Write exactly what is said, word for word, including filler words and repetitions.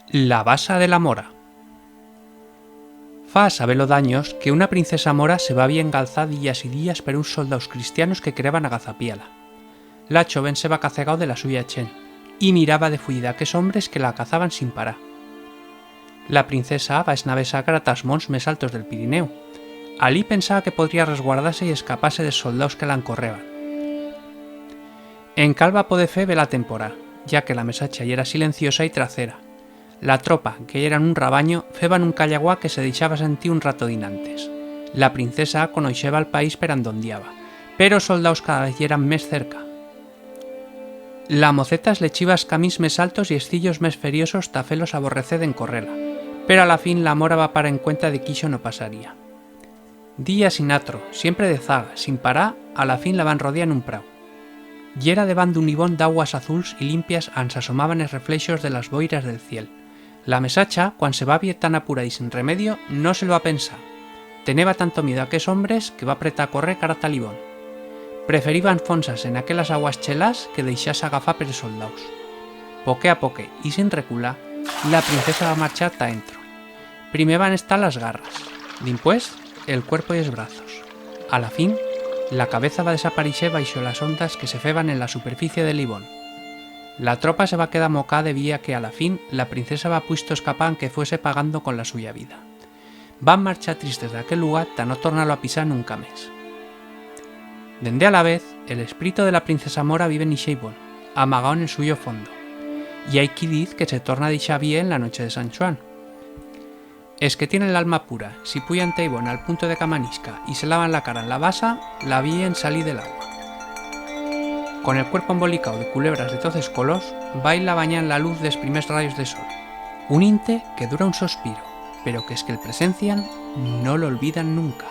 La basa de la mora. Fa sabelo d'anyos que una princesa mora se va vier engalzar días y días per uns soldaus cristianos que quereban agazapiar-la. La choven se va cacegau de la suya chent y miraba de fuyir d'aquers hombres que la cazaban sin parar. La princesa va esnavesar cara ta's monts mes altos del Pirineu. Alí pensaba que podría resguardar-se y escapar-se des soldaus que la encorreban. Encá el va poder fer bela temporá, ya que la mesacha yera silenciosa y tracera. La tropa, que yeran un rabanyo, feban un callaguá que se deixaba sentir un rato dinantes. La princesa conoixeba el país per andonde iba, pero os soldaus cada vez yeran mes cerca. La moceta eslechiba es camins mes altos y es cillos mes feriosos ta fer-los aborrecer d'encorrer-la, pero a la fin la mora va parar en cuenta de que ixo no pasaría. Día sin atro, siempre de zaga, sin parar, a la fin la van rodiar en un prau. Yera debant d'un ibón d'aguas azuls y limpias an s'asomaban es refleixos de las boiras del ciel. La mesacha, cuan se va vier tan apurá y sin remedio, no se'l va pensar. Teneba tanto miedo a aquers hombres que va apretar a correr cara ta'l ibón. Preferiba enfonsar-se en aquelas aguas chelas que deixar-se agafar per es soldaus. Poque a poque y sin recular, la princesa va marchar ta entro. Prime van estar las garras, dimpués el cuerpo y es brazos. A la fin, la cabeza va desapareixer baixo las ondas que se feban en la superficie del ibón. La tropa se va quedar mocá de vier que a la fin la princesa va puisto escapar anque fuese pagando con la suya vida. Van marchar tristes d'aquel lugar ta no tornar-lo a pisar nunca mes. Dende alavez, el esprito de la princesa mora vive en ixe ibón, amagao en el suyo fondo. Y hai qui diz que se torna a deixar vier en la noche de San Chuan. Es que tienen l'alma pura, si puyan ta ibón al punto de Camanisca y se lavan la cara en la basa, la vieren salir de l'agua. Con el cuerpo embolicau de culebras de toz es colors, baila banyar en la luz d'es primers rayos de sol. Un inte que dura un sospiro, pero que es que el presencian no l'olvidan nunca.